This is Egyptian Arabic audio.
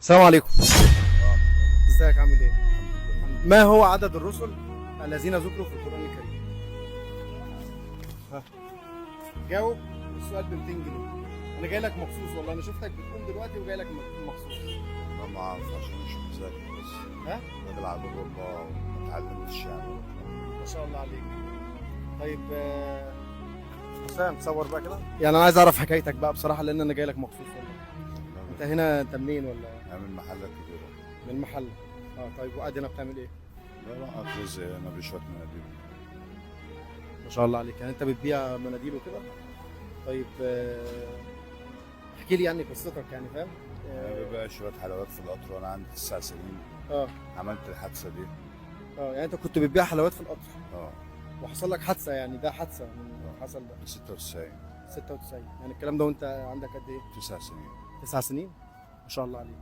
السلام عليكم. ازيك، عامل ايه؟ ما هو عدد الرسل الذين ذكروا في القرآن الكريم؟ ها، جاوب السؤال ب 200 جنيه. انا جاي لك مخصوص والله، انا شفتك بتقوم دلوقتي وجاي لك مخصوص. لا ما اعرف عشان مش مذاكر بس. ها؟ راجل على باب الله، ما اتعلمتش يعني. ما شاء الله عليك. طيب حسام تصور بقى كده، يعني انا عايز اعرف حكايتك بقى بصراحة، لان انا جاي لك مخصوص والله. انت هنا، انت منين ولا؟ انا من محلة كبيرة. من المحل، اه. طيب وقاعد هنا بتعمل ايه؟ لا لا، رزق، انا بشوية مناديل. ما شاء الله عليك، يعني انت بتبيع مناديل وكده. طيب احكي لي يعني قصتك، يعني فاهم؟ انا اه. ببيع شوية حلويات في القطر وانا عندي 9 سنين. عملت الحادثة دي. اه، يعني انت كنت بتبيع حلويات في القطر؟ اه. وحصل لك حادثه؟ يعني ده حادثه من حصل ده؟ من 96. 96، يعني الكلام ده وانت عندك قد ايه؟ 9 سنين. 9 سنين، ما شاء الله عليك.